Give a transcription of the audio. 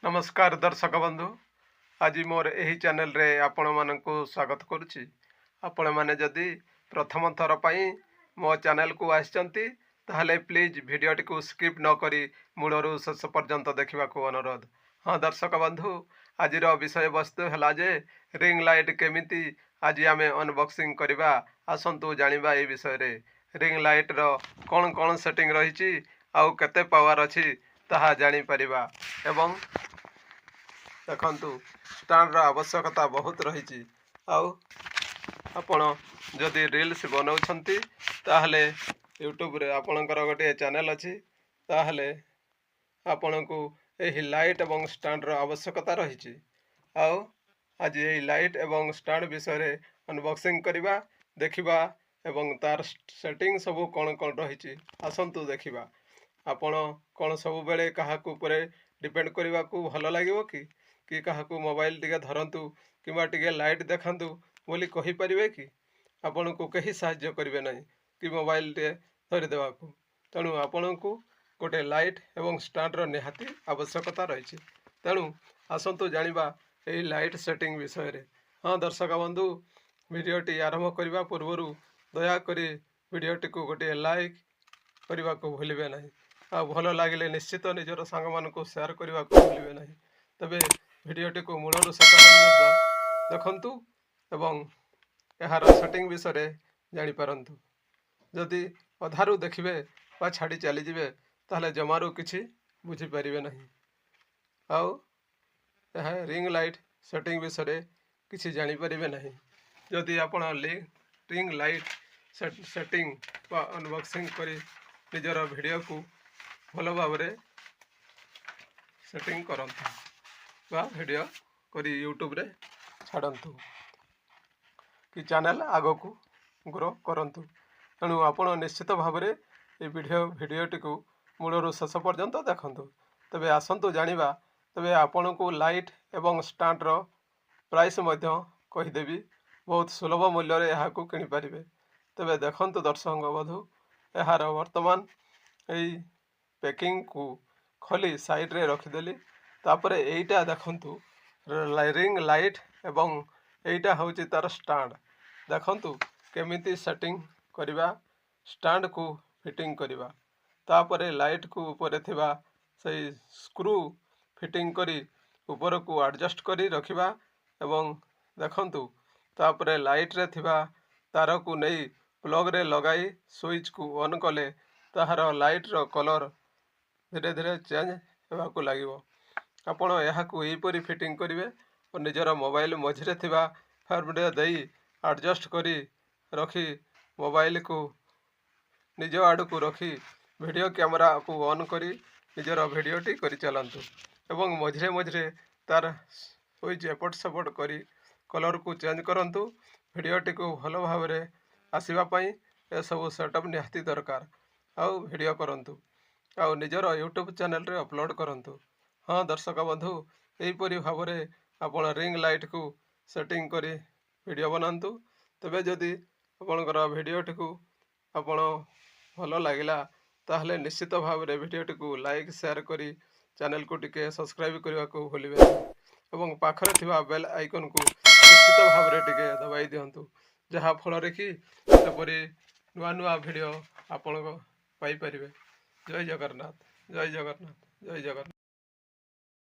ନମସ୍କାର ଦର୍ଶକ ବନ୍ଧୁ, ଆଜି ମୋର ଏହି ଚ୍ୟାନେଲରେ ଆପଣମାନଙ୍କୁ ସ୍ୱାଗତ କରୁଛି। ଆପଣମାନେ ଯଦି ପ୍ରଥମ ଥର ପାଇଁ ମୋ ଚ୍ୟାନେଲକୁ ଆସିଛନ୍ତି, ତାହେଲେ ପ୍ଲିଜ୍ ଭିଡ଼ିଓଟିକୁ ସ୍କିପ୍ ନ କରି ମୂଳରୁ ଶେଷ ପର୍ଯ୍ୟନ୍ତ ଦେଖିବାକୁ ଅନୁରୋଧ। ହଁ ଦର୍ଶକ ବନ୍ଧୁ, ଆଜିର ବିଷୟବସ୍ତୁ ହେଲା ଯେ ରିଙ୍ଗ ଲାଇଟ୍ କେମିତି ଆଜି ଆମେ ଅନବକ୍ସିଂ କରିବା। ଆସନ୍ତୁ ଜାଣିବା ଏହି ବିଷୟରେ, ରିଙ୍ଗ ଲାଇଟ୍ର କ'ଣ କ'ଣ ସେଟିଂ ରହିଛି ଆଉ କେତେ ପାୱାର ଅଛି ତାହା ଜାଣିପାରିବା। ଏବଂ ଦେଖନ୍ତୁ, ଷ୍ଟାଣ୍ଡର ଆବଶ୍ୟକତା ବହୁତ ରହିଛି। ଆଉ ଆପଣ ଯଦି ରିଲ୍ସ ବନାଉଛନ୍ତି, ତାହେଲେ ୟୁଟ୍ୟୁବରେ ଆପଣଙ୍କର ଗୋଟିଏ ଚ୍ୟାନେଲ୍ ଅଛି, ତାହେଲେ ଆପଣଙ୍କୁ ଏହି ଲାଇଟ୍ ଏବଂ ଷ୍ଟାଣ୍ଡର ଆବଶ୍ୟକତା ରହିଛି। ଆଉ ଆଜି ଏହି ଲାଇଟ୍ ଏବଂ ଷ୍ଟାଣ୍ଡ ବିଷୟରେ ଅନବକ୍ସିଂ କରିବା, ଦେଖିବା ଏବଂ ତାର ସେଟିଂ ସବୁ କ'ଣ କ'ଣ ରହିଛି, ଆସନ୍ତୁ ଦେଖିବା। ଆପଣ କ'ଣ ସବୁବେଳେ କାହାକୁ ଉପରେ ଡିପେଣ୍ଡ କରିବାକୁ ଭଲ ଲାଗିବ କି? କି କାହାକୁ ମୋବାଇଲ ଟିକେ ଧରନ୍ତୁ କିମ୍ବା ଟିକେ ଲାଇଟ୍ ଦେଖାନ୍ତୁ ବୋଲି କହିପାରିବେ କି? ଆପଣଙ୍କୁ କେହି ସାହାଯ୍ୟ କରିବେ ନାହିଁ କି ମୋବାଇଲଟେ ଧରିଦେବାକୁ। ତେଣୁ ଆପଣଙ୍କୁ ଗୋଟେ ଲାଇଟ୍ ଏବଂ ଷ୍ଟାଣ୍ଡର ନିହାତି ଆବଶ୍ୟକତା ରହିଛି। ତେଣୁ ଆସନ୍ତୁ ଜାଣିବା ଏହି ଲାଇଟ୍ ସେଟିଂ ବିଷୟରେ। ହଁ ଦର୍ଶକ ବନ୍ଧୁ, ଭିଡ଼ିଓଟି ଆରମ୍ଭ କରିବା ପୂର୍ବରୁ ଦୟାକରି ଭିଡ଼ିଓଟିକୁ ଗୋଟିଏ ଲାଇକ୍ କରିବାକୁ ଭୁଲିବେ ନାହିଁ। ଆଉ ଭଲ ଲାଗିଲେ ନିଶ୍ଚିତ ନିଜର ସାଙ୍ଗମାନଙ୍କୁ ସେୟାର କରିବାକୁ ଭୁଲିବେ ନାହିଁ। ତେବେ ଭିଡ଼ିଓଟିକୁ ମୂଳରୁ ଶେଷ ପର୍ଯ୍ୟନ୍ତ ଦେଖନ୍ତୁ ଏବଂ ଏହାର ସେଟିଂ ବିଷୟରେ ଜାଣିପାରନ୍ତୁ। ଯଦି ଅଧାରୁ ଦେଖିବେ ବା ଛାଡ଼ି ଚାଲିଯିବେ, ତାହେଲେ ଜମାରୁ କିଛି ବୁଝିପାରିବେ ନାହିଁ ଆଉ ଏହା ରିଙ୍ଗ ଲାଇଟ୍ ସେଟିଂ ବିଷୟରେ କିଛି ଜାଣିପାରିବେ ନାହିଁ। ଯଦି ଆପଣ ରିଙ୍ଗ ଲାଇଟ୍ ସେଟିଂ ବା ଅନବକ୍ସିଂ କରି ନିଜର ଭିଡ଼ିଓକୁ ଭଲ ଭାବରେ ସେଟିଂ କରନ୍ତୁ ବା ଭିଡ଼ିଓ କରି ୟୁଟ୍ୟୁବରେ ଛାଡ଼ନ୍ତୁ କି ଚ୍ୟାନେଲ୍ ଆଗକୁ ଗ୍ରୋ କରନ୍ତୁ, ତେଣୁ ଆପଣ ନିଶ୍ଚିତ ଭାବରେ ଏ ଭିଡ଼ିଓଟିକୁ ମୂଳରୁ ଶେଷ ପର୍ଯ୍ୟନ୍ତ ଦେଖନ୍ତୁ। ତେବେ ଆସନ୍ତୁ ଜାଣିବା। ତେବେ ଆପଣଙ୍କୁ ଲାଇଟ୍ ଏବଂ ଷ୍ଟାଣ୍ଡର ପ୍ରାଇସ୍ ମଧ୍ୟ କହିଦେବି। ବହୁତ ସୁଲଭ ମୂଲ୍ୟରେ ଏହାକୁ କିଣିପାରିବେ। ତେବେ ଦେଖନ୍ତୁ ଦର୍ଶକ ବନ୍ଧୁ, ଏହାର ବର୍ତ୍ତମାନ ଏଇ ପ୍ୟାକିଂକୁ ଖୋଲି ସାଇଡ଼ରେ ରଖିଦେଲି। ତାପରେ ଏଇଟା ଦେଖନ୍ତୁ ରିଙ୍ଗ ଲାଇଟ୍ ଏବଂ ଏଇଟା ହେଉଛି ତାର ଷ୍ଟାଣ୍ଡ। ଦେଖନ୍ତୁ କେମିତି ସେଟିଂ କରିବା, ଷ୍ଟାଣ୍ଡକୁ ଫିଟିଂ କରିବା। ତାପରେ ଲାଇଟ୍କୁ ଉପରେ ଥିବା ସେଇ ସ୍କ୍ରୁ ଫିଟିଂ କରି ଉପରକୁ ଆଡ଼ଜଷ୍ଟ କରି ରଖିବା। ଏବଂ ଦେଖନ୍ତୁ, ତାପରେ ଲାଇଟ୍ରେ ଥିବା ତାରକୁ ନେଇ ପ୍ଲଗ୍ରେ ଲଗାଇ ସୁଇଚ୍କୁ ଅନ୍ କଲେ ତାହାର ଲାଇଟ୍ର କଲର୍ ଧୀରେ ଧୀରେ ଚେଞ୍ଜ ହେବାକୁ ଲାଗିବ। ଆପଣ ଏହାକୁ ଏହିପରି ଫିଟିଂ କରିବେ ଓ ନିଜର ମୋବାଇଲ ମଝିରେ ଥିବା ଫ୍ରେମ୍ରେ ଦେଇ ଆଡ଼ଜଷ୍ଟ କରି ରଖି, ମୋବାଇଲକୁ ନିଜ ଆଡ଼କୁ ରଖି, ଭିଡ଼ିଓ କ୍ୟାମେରାକୁ ଅନ୍ କରି ନିଜର ଭିଡ଼ିଓଟି କରିଚାଲନ୍ତୁ ଏବଂ ମଝିରେ ମଝିରେ ତାର ସୁଇଚ୍ ଏପଟ ସେପଟ କରି କଲର୍କୁ ଚେଞ୍ଜ କରନ୍ତୁ। ଭିଡ଼ିଓଟିକୁ ଭଲ ଭାବରେ ଆସିବା ପାଇଁ ଏସବୁ ସେଟଅପ୍ ନିହାତି ଦରକାର। ଆଉ ଭିଡ଼ିଓ କରନ୍ତୁ ଆଉ ନିଜର ୟୁଟ୍ୟୁବ୍ ଚ୍ୟାନେଲରେ ଅପଲୋଡ଼ କରନ୍ତୁ। ହଁ ଦର୍ଶକ ବନ୍ଧୁ, ଏହିପରି ଭାବରେ ଆପଣ ରିଙ୍ଗ ଲାଇଟ୍କୁ ସେଟିଂ କରି ଭିଡ଼ିଓ ବନାନ୍ତୁ। ତେବେ ଯଦି ଆପଣଙ୍କର ଭିଡ଼ିଓଟିକୁ ଆପଣ ଭଲ ଲାଗିଲା, ତାହେଲେ ନିଶ୍ଚିତ ଭାବରେ ଭିଡ଼ିଓଟିକୁ ଲାଇକ୍, ସେୟାର କରି ଚ୍ୟାନେଲକୁ ଟିକେ ସବସ୍କ୍ରାଇବ୍ କରିବାକୁ ଭୁଲିବେ ନାହିଁ ଏବଂ ପାଖରେ ଥିବା ବେଲ୍ ଆଇକନ୍କୁ ନିଶ୍ଚିତ ଭାବରେ ଟିକେ ଦବାଇ ଦିଅନ୍ତୁ, ଯାହାଫଳରେ କି ଏପରି ନୂଆ ନୂଆ ଭିଡ଼ିଓ ଆପଣ ପାଇପାରିବେ। ଜୟ ଜଗନ୍ନାଥ, ଜୟ ଜଗନ୍ନାଥ, ଜୟ ଜଗନ୍ନାଥ।